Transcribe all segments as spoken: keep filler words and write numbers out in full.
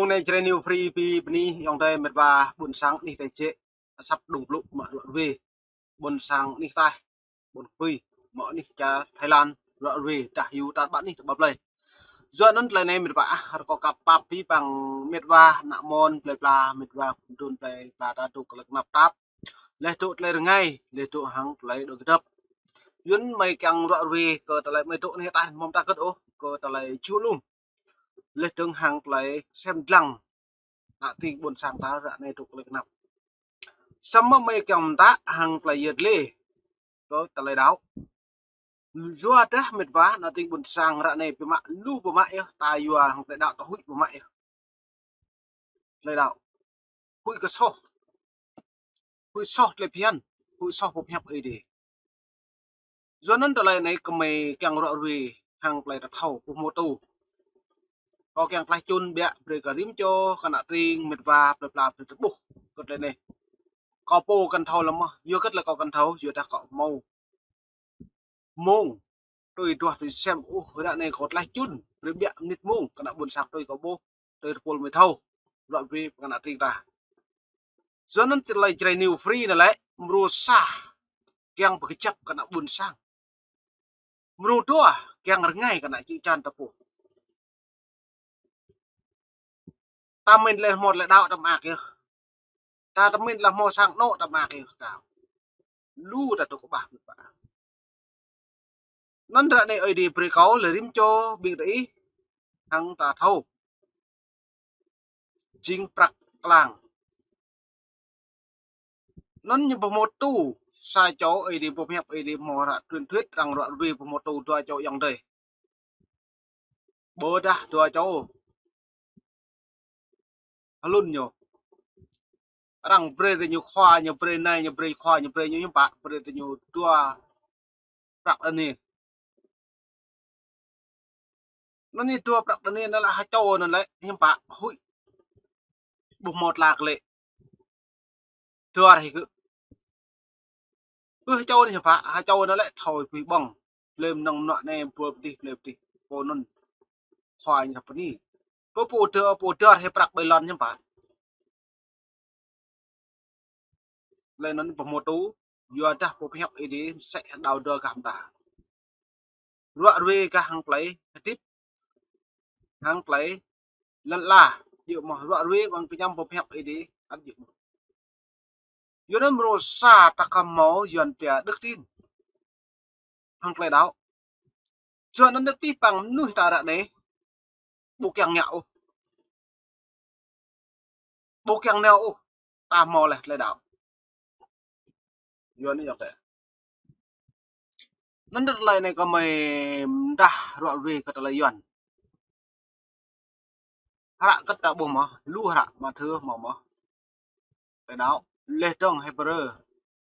Mông anai Jrai New Free pi bơni ayŏng adơi mĕt wa ƀôn sang anih tơčĕ asăp đung blŭ mă ruă ruê. Ƀôn sang anih taih, ƀôn kơpui, mă anih čar Thái Lan ruă ruê dah yua ta ƀă anih ta ƀă plơi. Yua anŭn tơlơi anai mĕt wa ah, rơkâo kơ pap pi păng mĕt wa ană mơ̆n plơi pla, mĕt wa kŭm dŭn plơi pla ta dŏ kơ lĕ kơnăp tap. Laih dŏ tơlơi rơngai, laih dŏ hăng tơlơi dŏ kơdŏp. Yua anŭn mơi kiăng ruă ruê kơ tơlơi mơi dŏ anih taih mơ̆n ta kơt ôh, kơ tơlơi ču lum. Laih dơ̆ng hăng tơlơi sem dlăng ană tring ƀôn sang ta ră anai dŏ kơ lĕ kơnăp. Samơ̆ mơi kiăng mơtă hăng tơlơi yơr lĕ kơ tơlơi đaŏ. Yua dah mĕt wa ană tring ƀôn sang ră anai pơmă lu pơmă yơh, ta yua hăng tơlơi đaŏ ta huĭ pơmă yơh. Tơlơi đaŏ. Huĭ kơ soh. Huĭ soh tơlơi phiăn, huĭ soh pơhiăp Ơi Adai. Yua anŭn tơlơi anai kơ mơi kiăng ruă ruê hăng tơlơi ta thâo pơhmutu. Kâo kiăng tlaih čun biă brơi kơ rĭm čô kơ ană tring mĕt wa plơi pla brơi ta ƀuh kơ tơlơi anai. Kâo pô kăn thâo lăm mơh, yua kơ tơlơi kâo kăn thâo, yua dah kâo hmâo mông tui duah tui sem ôh, ră anai kâo tlaih čun brơi biă mơnit mông kơ ană ƀôn sang tui kâo ƀuh, tui tơpul mơi thâo, ruă ruê kơ ană tring ta. Yua anŭn tơlơi Jrai New Free anai lĕ, mrô sa kiăng pơkơjăp kơ ană ƀôn sang. Mrô dua kiăng rơngai kơ ană čư̆ čan ta pô. Ta mĭn laih hmâo tơlơi đaŏ ta mơak yơh. Ta, ta mĭn laih hmâo sang anŏ ta mơak yơh ta. Lu ta dŏ kơƀah mĕt wa. Anŭn ră anai Ơi Adai brơi kâo lĕ rĭm čô ƀing ta ih hăng ta thâo. Jing prăk klang. Anŭn ñu pơhmutu sa čô Ơi Adai pơhiăp Ơi Adai hmâo ră truyền thuyết arăng ruă ruê pơhmutu dua čô ayŏng adơi. Ƀôdah dua čô hlŭn ñu. Arăng brơi tơ ñu khua, ñu brơi anai, ñu brơi khua, ñu brơi ñu hiư̆m pă, brơi tơ ñu dua prăk đơni. Anŭn ñu dua prăk đơni anŭn lĕ ha čô anŭn lĕ hiư̆m pă huĭ. Ƀu hmâo tla kơ lĕ. Dua rơhĭ kơ. Ơ ha čô anŭn hiư̆m pă, ha čô anŭn lĕ thâo pui ƀơ̆ng. Blơi mơnơ̆ng mơnuă anai pơ pơdih, blơi pơdih. Pô anŭn khua ñu ră bơni. Pô, pô dua, pô dua rơhĭ prăk ƀơi lŏn hiư̆m pă. Tơlơi anŭn pơhmutu, yua dah pơhiăp Ơi Adai mơsĕ đaŏ dua gah mơta. Ruă ruê gah hăng tơlơi hơdip, hăng tơlơi lŏn ala, djơ̆ mơ̆ ruă ruê ƀăng kơñăm pơhiăp Ơi Adai, ăt djơ̆ mơ̆. Yua anŭn mrô sa ta khŏm hmâo Yuan pia đức tin hăng tơlơi đaŏ. Yua anŭn đức tin păng mơnuih ta ră anai ƀu kiăng ngă ôh. Ƀu kiăng nao ôh, ta hmâo laih tơlơi đaŏ. Yua anŭn yơh tĕ. Anŭn tơlơi anai kơ mơi mơdah ruă ruê kơ tơlơi Yuan. Hră kơ ta ƀuh mơ̆, lu hră Mathiơ hmâo mơ̆. Tơlơi đaŏ, laih dơ̆ng Hêbrơ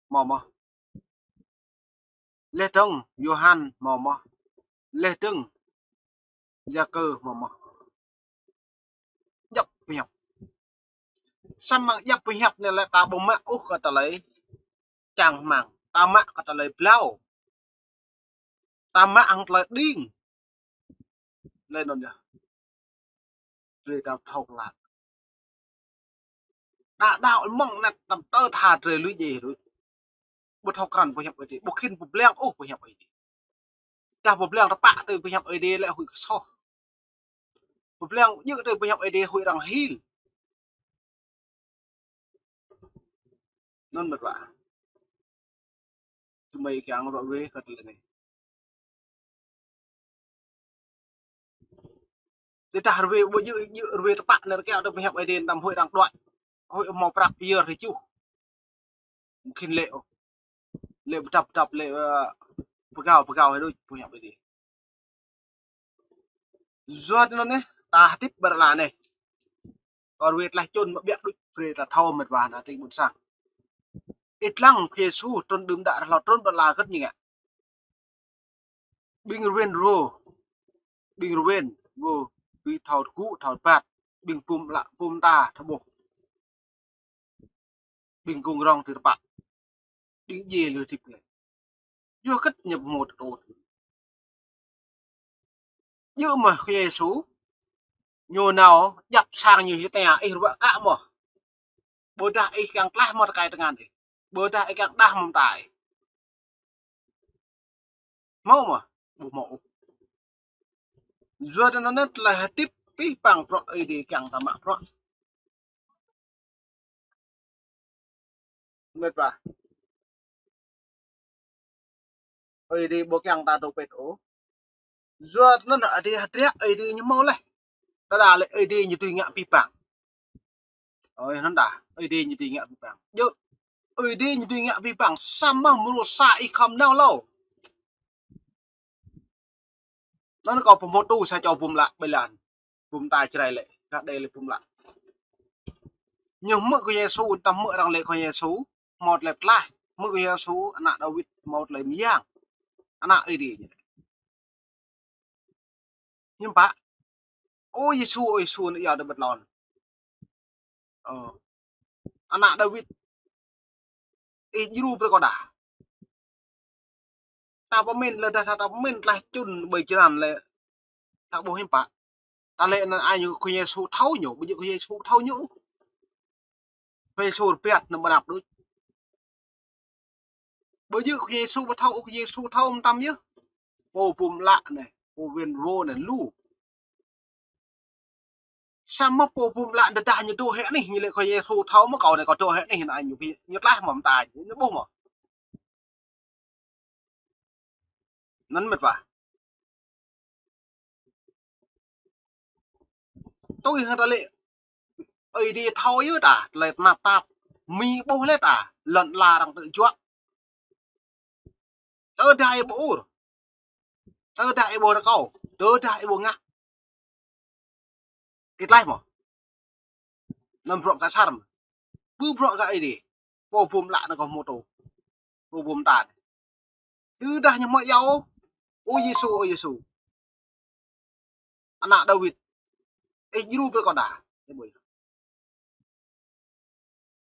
hmâo mơ̆. Laih dơ̆ng Yôhan hmâo mơ̆. Laih dơ̆ng Yakơ hmâo mơ̆. Djŏp pơhiăp. Samơ̆ djŏp pơhiăp anai lĕ ta ƀu mă ôh kơ tơlơi čang rơmang. Ta mă kơ tơlơi blâo. Ta mă hăng tơlơi đing. Lĕ anŭn yơh. Drơi ta thâo klă. Đa đaŏ mơ̆ng anŭn tơm tơ tha drơi lui djai rui. Ƀu thâo krăn pơhiăp Ơi Adai. Ƀu khĭn pơblang ôh pơhiăp Ơi Adai. Dah pơblang tơpă tui pơhiăp Ơi Adai lĕ huĭ kơ soh. Pơblang djơ̆ tui pơhiăp Ơi Adai huĭ arăng hil. Anŭn mĕt wa. Tơmơi kiăng ruă ruê kơ tơlơi anai. Tơdah ruê ƀu djơ̆, djơ̆ ruê tơpă anai rơkâo tui pơhiăp Ơi Adai tơm huĭ arăng đuaĭ. Huĭ hmâo prăk pơyơr rơjuh. Mungkin lĕ ôh. Lĕ pơdăp pơdăp lĕ, ơ, pơgao pơgao hĭ đôč pơhiăp Ơi Adai. Yua anŭn anai, ta hơdip ƀơi lŏn anai. Kơ ruai tlaih čun mă biă đôč brơi ta thâo mĕt wa ană tring ƀôn sang. Ih lăng Khua Yêsu trŭn đưm đă rơhlâo trŭn ƀơi lŏn kơt ñu ngă. Ƀing rơwen rô. Ƀing rơwen rô. Ƀing thâo tơgŭ, thâo rơbat. Ƀing pum lă, pum ta, thâo ƀuh. Ƀing gŭng rŏng tơpă. Ƀing djai lui tĭp lĕ. Yua kơt ñu pơhmutu. Djơ̆ mơ̆ Khua Yêsu. Ñu nao djăp sang ñu hơtai, ih ruă kă mơ̆. Ƀôdah ih kiăng tlaih mơ̆ tơkai tơngan ih. Ƀôdah ih kiăng đah mơ̆ mơta ih. Hmâo mơ̆? Ƀu hmâo ôh. Yua anŭn tơlơi hơdip abih bang bruă Ơi Adai kiăng ta mă bruă. Mĕt wa. Ơi Adai ƀu kiăng ta dŏ pĕt ôh. Yua anŭn Ơi Adai hơdră Ơi Adai ñu hmâo laih. Đơđa lĕ Ơi Adai ñu dưi ngă abih bang. Ơi, anŭn đa, Ơi Adai ñu dưi ngă abih bang. Djơ̆, Ơi Adai ñu dưi ngă abih bang, samơ̆ mơnuih sa ih khŏm nao hlâo. Anŭn kâo pơhmutu sa čô bum lă ƀơi lan. Bum ta Jrai lĕ, gah đe lĕ bum lă. Ñu hmư̆ kơ Yêsu, ta hmư̆ arăng lĕ kơ Yêsu, hmâo tơlơi pơklaih. Hmư̆ kơ Yêsu, ană Dawid, hmâo tơlơi mơyang. Ană Ơi Adai ñu. Hiư̆m pă? Ơ Yêsu, ơ Yêsu, ană yua Dawid lŏn. Ơ. Ană Dawid. Ih djru brơi kâo đa. Ta pơmĭn lĕ dah ta pơmĭn tlaih čun ƀơi jơlan lĕ. Ta ƀuh hiư̆m pă. Ta lĕ anăn ai ñu Khua Yêsu thâo ñu, ƀu djơ̆ Khua Yêsu thâo ñu. Khua Yêsu rơbat anăn ƀơi anăp đôč. Ƀu djơ̆ Khua Yêsu ƀu thâo, Khua Yêsu thâo mơtam yơh. Pô bum lă anai, pô win rô anai lu. Samơ̆ pô bum lă đơđa ñu dŏ hĕ anih, ñu lĕ Khua Yêsu thâo mơ̆ kâo anai kâo dŏ hĕ anih, anai ñu, ñu tlaih mơ̆ mơta ñu, ñu ƀuh mơ̆. Anŭn mĕt wa. Tui hăng ta lĕ Ơi Adai thâo yơh ta, tơlơi tơnap tap. Mi ƀuh lĕ ta, lŏn ala arăng tơjuă. Tơdah ih ƀu ur. Tơdah ih ƀu rơkâo. Tơdah ih ƀu ngă. Ih tlaih mơ̆. Anŭn bruă kơ asar mơ̆. Ƀu bruă kơ Ơi Adai. Pô bum lă anŭn kâo hmâo tŭ. Pô bum ta. Tơdah ñu hmâo iâu. Ơ Yêsu, ơ Yêsu. Ană Dawid. Ih djru brơi kâo đa.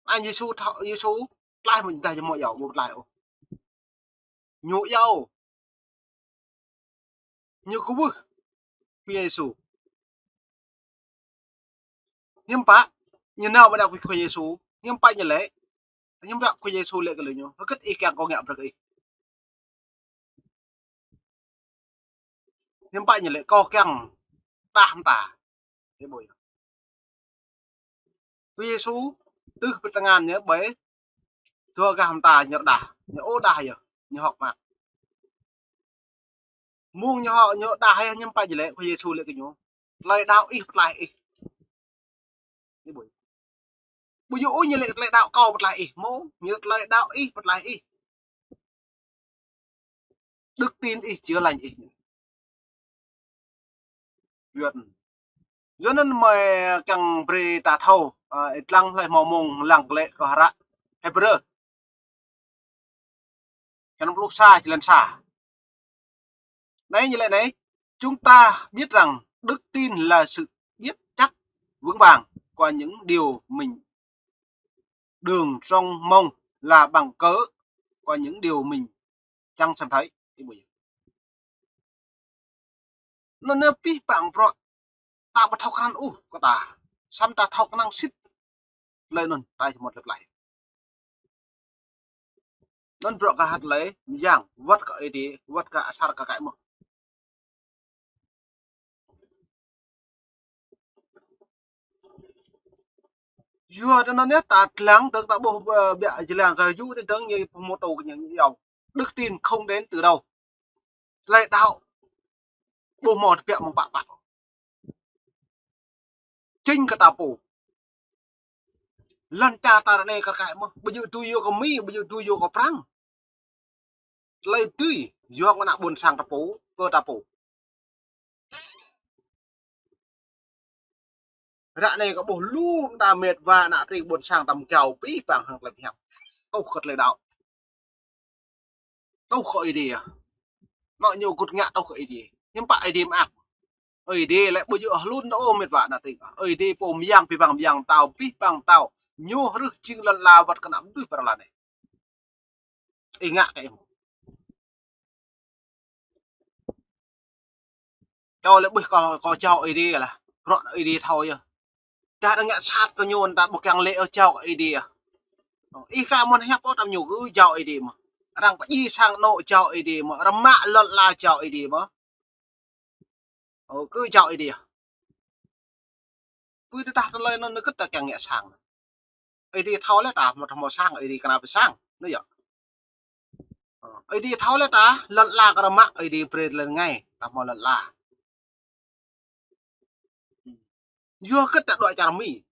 Anŭn Yêsu thâo, Yêsu tlaih mơ̆ dah ñu hmâo iâu, ƀu tlaih ôh. Ñu iâu. Ñu kwưh. Khua Yêsu. Hiư̆m pă, ñu nao ƀơi anăp Khua Yêsu, hiư̆m pă ñu lĕ, hiư̆m pă Khua Yêsu lĕ kơ lĕ ñu, hơget ih kiăng kâo ngă brơi kơ ih. Hiư̆m pă ñu lĕ kâo kiăng đah mơta. Ih ƀuh yơh. Khua Yêsu tưh pơtơngan ñu ƀơi dua gah mơta ñu rơđah, ñu ôh đah yơh, ñu hơ̆k mơak. Mơ̆ng ñu hơ̆k, ñu đah yơh, hiư̆m pă ñu lĕ, Khua Yêsu lĕ kơ ñu. Tơlơi đaŏ ih pơtlaih ih. Ih ƀuh. Ƀu djơ̆ ôh ñu lĕ tơlơi đaŏ kâo pơtlaih ih, mơ̆, ñu tơlơi đaŏ ih pơtlaih ih. Đức tin ih chữa lành ih. Yuan. Yua anŭn mơi kiăng brơi ta thâo, ơ, ih lăng hlơi hmâo mông lăng lĕ kơ hră Hêbrơ. Črăn pluh sa, črăn sa. Anai ñu lĕ anai, chúng ta biết rằng đức tin là sự biết chắc vững vàng qua những điều mình, đường trông mong là bằng cớ qua những điều mình chẳng xem thấy. Ih ƀuh yơh. Anŭn anai abih bang bruă ta ƀu thâo krăn ôh kơ ta. Samơ̆ ta thâo kơnang sĭt. Tơlơi anŭn ta či mơ̆t lĕ pơklaih. Anŭn bruă kơ hăt lĕ mơyang, wơ̆t kơ Ơi Adai, wơ̆t kơ asar kơ kaĭ mơ̆. Yua anŭn yơh ta lăng dơ̆ng ta ƀuh, ơ, ƀiă jơlan kơ yŭ anai dơ̆ng ñu pơhmutu kơ ñu iâu. Đức tin không đến từ đâu. Tơlơi đaŏ ƀu hmâo tơbiă mơ̆ng pă pă. Jing kơ ta pô. Lŏn čar ta ră anai kar kaĭ mơ̆, ƀu djơ̆ tui yua kơ Mi, ƀu djơ̆ tui yua kơ Prăng. Tơlơi tui yua kơ ană ƀôn sang ta pô, kơ ta pô. Ră anai kơ ƀuh lu mơta met wa ană tring ƀôn sang ta mơgao abih bang hăng tơlơi pơhiăp. Tŭ kơ tơlơi đaŏ. Tŭ kơ Ơi Adai. Anŏ ñu gŭt ngă tŭ kơ Ơi Adai. Hiư̆m pă Ơi Adai mơak. Ơi Adai lĕ ƀu djơ̆ hlŭn ôh met wa ană tring. Ơi Adai pô mơyang abih bang mơyang pơtao, abih bang pơtao. Ñu hrih jing lŏn ala wơ̆t kơ ană mơnuih pơ ră anai. Ih ngă kơ ih. Čô lĕ ƀuh kâo, kâo jao Ơi Adai lah. Bruă Ơi Adai thâo yơh. Tơdah arăng ngă sat kơ ñu, ta ƀu kiăng lĕ ôh jao kơ Ơi Adai yơh. Ih ka mơ̆n hiăp ôh, tăm ñu kơ jao Ơi Adai mơ̆n. Arăng pơjing sang anŏ jao Ơi Adai mơ̆n. Arăng mă lŏn ala jao Ơi Adai mơ̆n. Ơ, kơ jao Ơi Adai yơh. Pui tơdah tơlơi anŭn nơkơt ta kiăng ngă sang. Ơi Adai thâo lĕ ta, mơ̆ ta hmâo sang, Ơi Adai kơna pơsang. Anŭn yơh. Ơ, Ơi Adai thâo lĕ ta, lŏn ala kơ arăng mă, Ơi Adai brơi lĕ rơngai, ta hmâo lŏn ala. Yua kơ ta đuaĭ čar Mi.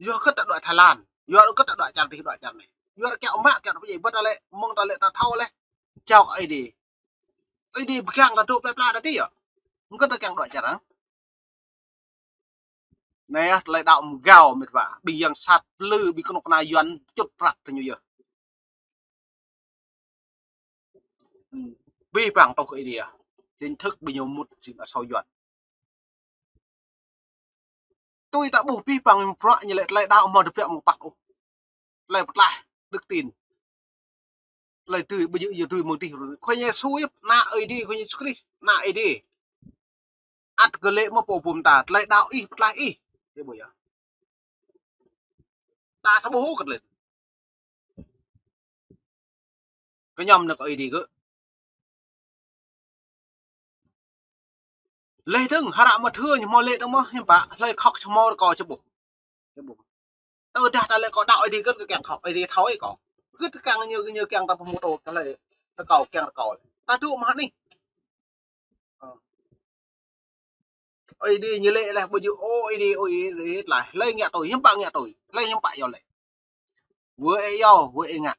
Yua kơ ta đuaĭ Thái Lan. Yua kơ ta đuaĭ čar dih, đuaĭ čar anai. Yua kơ kiăng mă, kiăng pơjing, ƀơi ta lĕ, mơ̆ng ta lĕ ta thâo lĕ. Jao kơ Ơi Adai. Ơi Adai pơgang ta dŏ plơi pla ta dih yơh. Mơ̆ng kơ ta kiăng đuaĭ čar arăng. Anai yơh, tơlơi đaŏ mơgao mĕt wa. Ƀing yang sat plư, ƀing kơnuk kơna Yuan čut prăk tơ ñu yơh. Abih bang tuh Ơi Adai. Chính thức ƀing ñu mŭt jing asâo Yuan. Tui ta ƀuh abih bang bruă ñu lĕ tơlơi đaŏ hmâo tơbiă mơ̆ng păk ôh. Tơlơi pơklaih, đức tin. Tơlơi dưi, ƀu djơ̆ yơh dưi mơ̆ng dih. Khua Yang Yêsu yơh, Ană Ơi Adai, Khua Yang Yêsu Krist, Ană Ơi Adai. Ăt kơ lĕ mơ̆ pô bum ta, tơlơi đaŏ ih, pơklaih ih. Yơh ƀu yơh. Ta sa ƀuh kơ tơlơi. Kơ ñăm nao kơ Ơi Adai gơ̆. Leh dơ̆ng, hră Mathiơ ñu hmâo lĕ dơ̆ng mơ̆, hiư̆m pă, hlơi khŏk či hmâo rơkâo či ƀuh. Tơdah ta lĕ kâo đaŏ Ơi Adai gơ̆, kơ kiăng khŏk, Ơi Adai thâo ih kâo. Gơ̆ tơ kiăng ñu, ñu kiăng ta pơhmutu tơlơi, rơkâo kiăng rơkâo. Ta dŏ mơ̆ hă anai. Ơ. Ơi Adai ñu lĕ leh ƀu djơ̆ ôh, Ơi Adai, ôh, Ơi Adai, tơlơi. Hlơi ngă tui, hiư̆m pă ngă tui. Hlơi hiư̆m pă yơh lĕ. Wơ̆ ih yơh, wơ̆ ih ngă.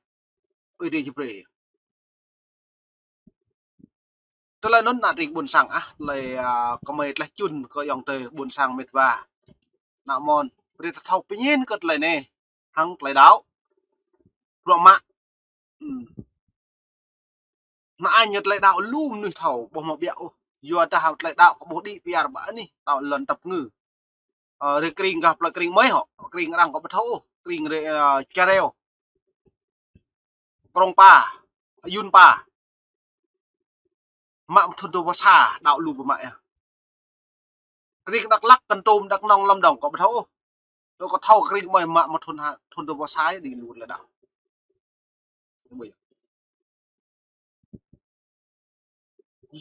Ơi Adai či brơi. Tơlơi anŭn ană tring ƀuôn sang ah, tơlơi, a, kơmơi tlaih čun kơ ayŏng adơi ƀuôn sang mĕt wa. Ană mơ̆n, brơi ta thâo pơñen kơ tơlơi anai. Hăng tơlơi đaŏ. Bruă mă. Hm. Ană Añ ñu tơlơi đaŏ lu mơnuih thâo, ƀu hmâo ƀiă ôh. Yua dah tơlơi đaŏ kơ ƀuh đĭ pơyar ƀă anih, đaŏ lŏn tăp ngư. Ơ, rê kring gah plơi kring mơi hŏ, kring arăng kâo ƀu thâo ôh, kring rê, ơ, Čareo. Krông Pa, Ayun Pa. Mă mơ̆ thŭn dua rơbâo sa, đaŏ lu ƀu mă yơh. Kring Dak Lak, Kon Tum, Dak Nông, Lâm Đồng, kâo ƀu thâo ôh. Tui kâo thâo kring mơi mă mơ̆ thŭn ha, thŭn dua rơbâo sa đĭ lu tơlơi đaŏ.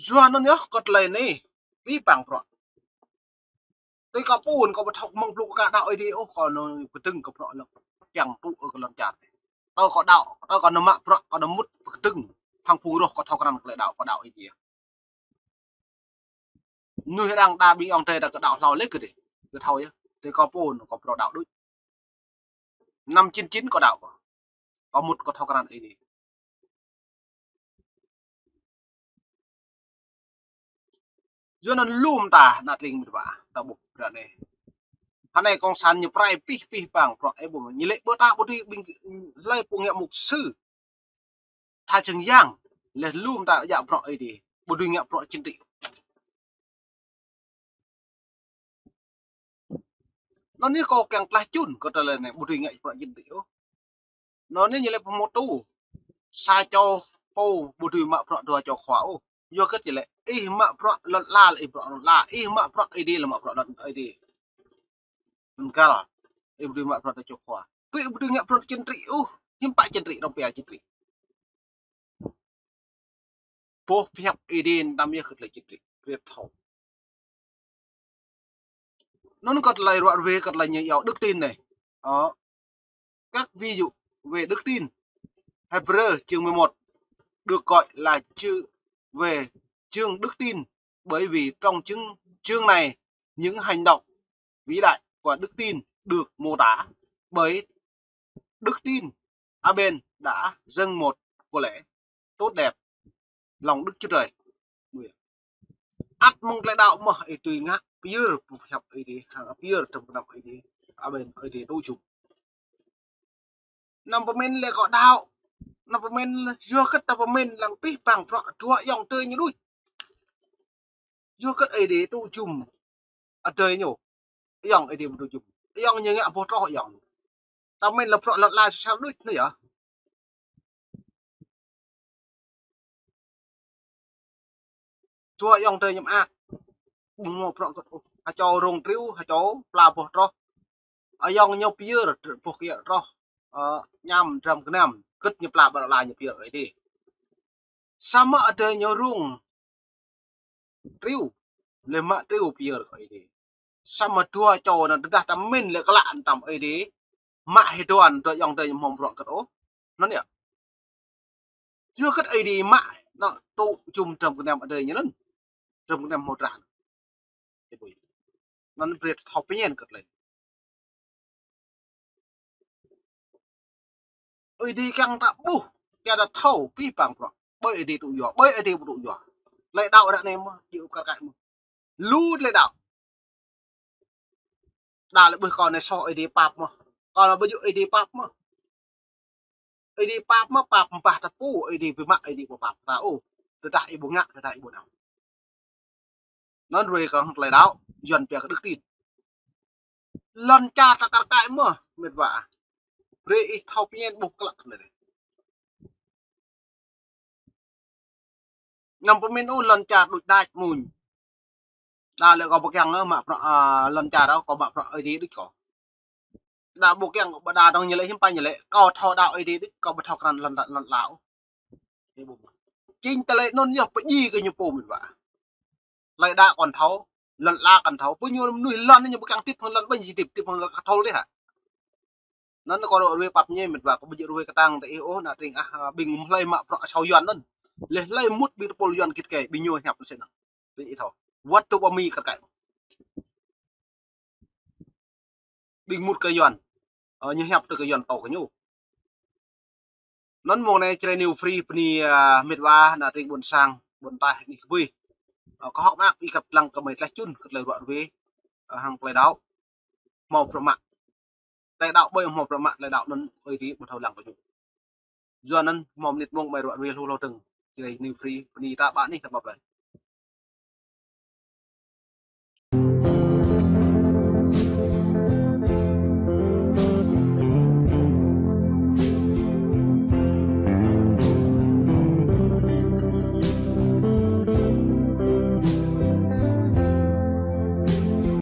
Yua anŭn yơh kơ tơlơi anai, abih bang bruă. Tui kâo pô, kâo ƀu thâo mơ̆ng blŭ kơ đaŏ Ơi Adai ôh, kâo anŭn kơdơ̆ng kơ bruă lăng kiăng tŭ ơ kơ lŏn čar. Tui kâo đaŏ, tui kâo nao mă bruă, kâo nao mŭt kơdơ̆ng. Hăng phung rŏh kâo thâo krăn tơlơi đaŏ, kâo đaŏ Ơi Adai. Mơnuih arăng đa ƀing ayŏng adơi ta kơ đaŏ hlâo lĕ kơ dih. Kơ thâo yơh. Tui kâo pô, kâo phrâo đaŏ đôč. Năm chín chín kâo đaŏ kâo. Kâo mŭt kâo thâo krăn Ơi Adai. Yua anŭn lŏm ta ană tring mĕt wa, ta ƀuh bruă anai. Hơnai kông sản ñu pơrai abih abih bang bruă ih ƀuh. Ñu lĕ ƀu ta ƀu dưi ƀing hlơi pô ngă mục sư. Tha čơng yang, leh lŏm ta djă bruă Ơi Adai. Ƀu dưi ngă bruă chính trị. Anŭn anai kâo kiăng tlaih čun kơ tơlơi anai ƀu dưi ngă bruă chính trị ôh. Anŭn anai ñu lĕ pơhmutu. Sa čô pô ƀu dưi mă bruă dua čô khua ôh. Yua kơ ñu lĕ ih mă bruă lŏn ala lĕ ih bruă lŏn ala, ih mă bruă Ơi Adai lĕ mă bruă lŏn Ơi Adai. Mơ̆ng găl, ih ƀu dưi mă bruă dua čô khua. Tui ih ƀu dưi ngă bruă chính trị ôh, hiư̆m pă chính trị, rong pia chính trị. Boh pơhiăp Ơi Adai anăm yơh kơ tơlơi chính trị, kriet thâo. Anŭn kơ tơlơi ruă ruê kơ tơlơi ñu iâu đức tin anai. Ơ. Các ví dụ về đức tin. Hêbrơ chương mười một được gọi là chữ, về chương đức tin, bởi vì trong chương, chương này những hành động vĩ đại của đức tin được mô tả. Bởi đức tin, Abel đã dâng một của lễ tốt đẹp lòng Đức Chúa Trời. Ăt mơ̆ng tơlơi đaŏ mơ̆ ih dưi ngă pơyơr pơhiăp Ơi Adai, hăng pơyơr tơm pơnăp Ơi Adai, Abel Ơi Adai tŭ jum. Anăm pơmĭn lĕ kâo đaŏ, anăm pơmĭn lĕ yua kơ ta pơmĭn lăng abih bang bruă dua ayŏng adơi ñu đôč. Yua kơ Ơi Adai tŭ jum adơi ñu. Ayŏng Ơi Adai ƀu tŭ jum. Ayŏng ñu ngă boh troh ayŏng. Ta pơmĭn lĕ bruă lŏn ala susah đôč anai yơh. Dua ayŏng adơi ñu mơak. Ƀu hmâo bruă kơ ôh. Hơčâo rông triu, hơčâo pla boh troh. Ayŏng ñu pơyơr boh kiă troh. Ơ, añăm dram gơnam, gĭt ñu pla ƀă la ñu pơyơr Ơi Adai. Samơ̆ adơi ñu rông triu, lĕ mă triu pơyơr kơ Ơi Adai. Samơ̆ dua čô anŭn tơdah ta min lĕ klă tăm Ơi Adai. Mă hơduan dua ayŏng adơi ñu hmâo bruă gĭt ôh. Anŭn yơh. Yua gĭt Ơi Adai mă, anŭn tŭ jum dram gơnam adơi ñu anŭn. Dram gơnam hmâo drah. Anŭn brơi thâo pơñen gĭt lĕ. Ơi Adai kiăng ta ƀuh, kiăng ta thâo, pĭ păng bruă. Ƀơi Ơi Adai tŭ yua, ƀơi Ơi Adai ƀu tŭ yua. Tơlơi đaŏ ră anai mơ̆, či kar kaĭ mơ̆. Lu tơlơi đaŏ. Đa lĕ ƀuh kâo anai soh Ơi Adai pap mơ̆. Kâo anai ƀu djơ̆ Ơi Adai pap mơ̆. Ơi Adai pap mơ̆, pap ƀah ta pô, Ơi Adai ƀu mă, Ơi Adai ƀu pap ta ôh. Tơdah ih ƀu ngă, tơdah ih ƀu nao. Anŭn ruai kơ hăng tơlơi đaŏ, Yuan pia kơ đức tin. Lŏn čar ta kar kaĭ mơ̆, mĕt wa. Brơi ih thâo pơñen ƀuh klă kơ anai. Anăm pơmĭn ôh lŏn čar đôč đač mơ̆n. Đa lĕ kâo ƀu kiăng ôh mă bruă, a, lŏn čar ôh, kâo mă bruă Ơi Adai đôč kâo. Đa ƀu kiăng ƀu đa dong ñu lĕ hiư̆m pă ñu lĕ. Kâo thâo đaŏ Ơi Adai đôč, kâo ƀu thâo krăn lŏn, lŏn ala ôh. Jing tơlơi anŭn yơh pơdjai kơ ñu pô mĕt wa. Tơlơi đaŏ kâo thâo, lŏn ala kâo thâo. Pơ ñu mơnuih lŏn ñu ƀu kiăng tĭp hăng lŏn ƀing či tĭp, tĭp hăng lŏn kơ thâo dih hă. Anŭn kâo ruai pap ñu mĕt wa, kâo ƀu djơ̆ ruai kơtang tơ ih ôh, ană tring ah, ƀing mơ̆ hlơi mă bruă asâo Yuan anŭn. Lĕ hlơi mŭt ƀing tơpul Yuan git gai, ƀing ñu hiăp anŭn sĭt anŭn. Ƀing ih thâo. Wơ̆t tŭ ƀă Mi kar kaĭ. Ƀing mŭt kơ Yuan. Ơ, ñu hiăp tơ kơ Yuan tŏ kơ ñu. Anŭn mông anai Jrai New Free bơni, a, mĕt wa, ană tring ƀôn sang, ƀôn taih anih kơbơi. Ơ, kâo hơ̆k mơak ih kăp lăng kơ mơi tlaih čun, kơ tơlơi ruă ruai, ơ, hăng tơlơi đaŏ. Hmâo bruă mă. Tơlơi đaŏ ƀơi hmâo bruă mă, tơlơi đaŏ anŭn Ơi Adai ƀu thâo lăng kơ ñu. Yua anŭn hmâo mơnit mông mơi ruă ruai hluh hluh tơ̆ng. Jrai New Free, bơni ta ƀă anih ta ƀăp laih.